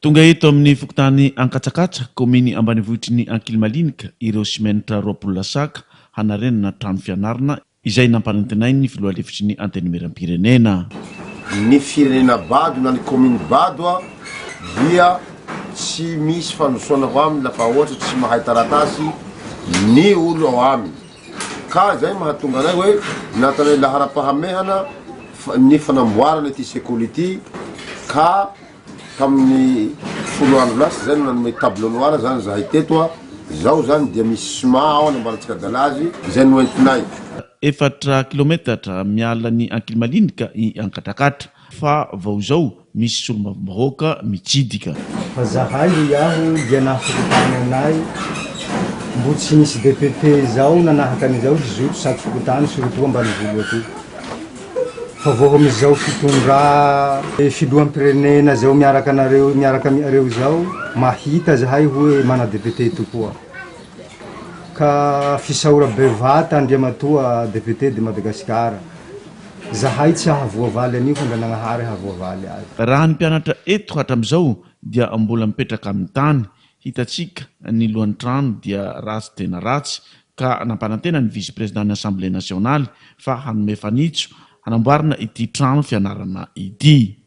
Tonga eto amin'ny fokontany Ankatsakatsa, kaominy ambanivohitry ny Ankilimalinika ireo simenitra 20 lasaka hanarenana trano fianarana izay nampanantenain'ny filoha lefitry ny Antenimierampirenena. Ny firenena bado na ny commune bado dia tsy misy fandrosoana ho aminy lafa ohatra tsy mahay taratasy ny olo ao aminy ka zay mahatonga anay hoe nataonay laharam-pahamehana ny fanamboarana ity sekoly ity ka Tamin'ny 10 andro lasa zay no nanome tableau noir zany zahay teto a, zao zany dia misy ciment ao anamboarantsika dalazy izay noentinay. Efatra kilometatra miala ny Ankilimalinika i Ankatrakatra fa vao izao misy solombavambahoaka mitsidika. Fa zahay hoy aho dia naha fokontany anay mbo tsy nisy DPT zao nanahaka an'izao hizoto sady fokontany surtout ambanivolo aty. Fa vao amizao fitondra filoham-pirenena zao miaraka anareo miaraka amiareo zao mahita zahay hoe mana député tokoa ka fisaora bevata Andriamatoa député de Madagascar zahay tsy hahavoavaly an'io fa Andrianagnahary hahavoavaly azy. Raha ny mpianatra eto hatramizao dia mbola mipetraka amin'ny tany, hitantsika ny lohan'ny trano dia ratsy tena ratsy ka nampanantena ny vice-président-n'ny Assemblée nationale fa hanome fanitso hanamboarana ity trano fianarana ity.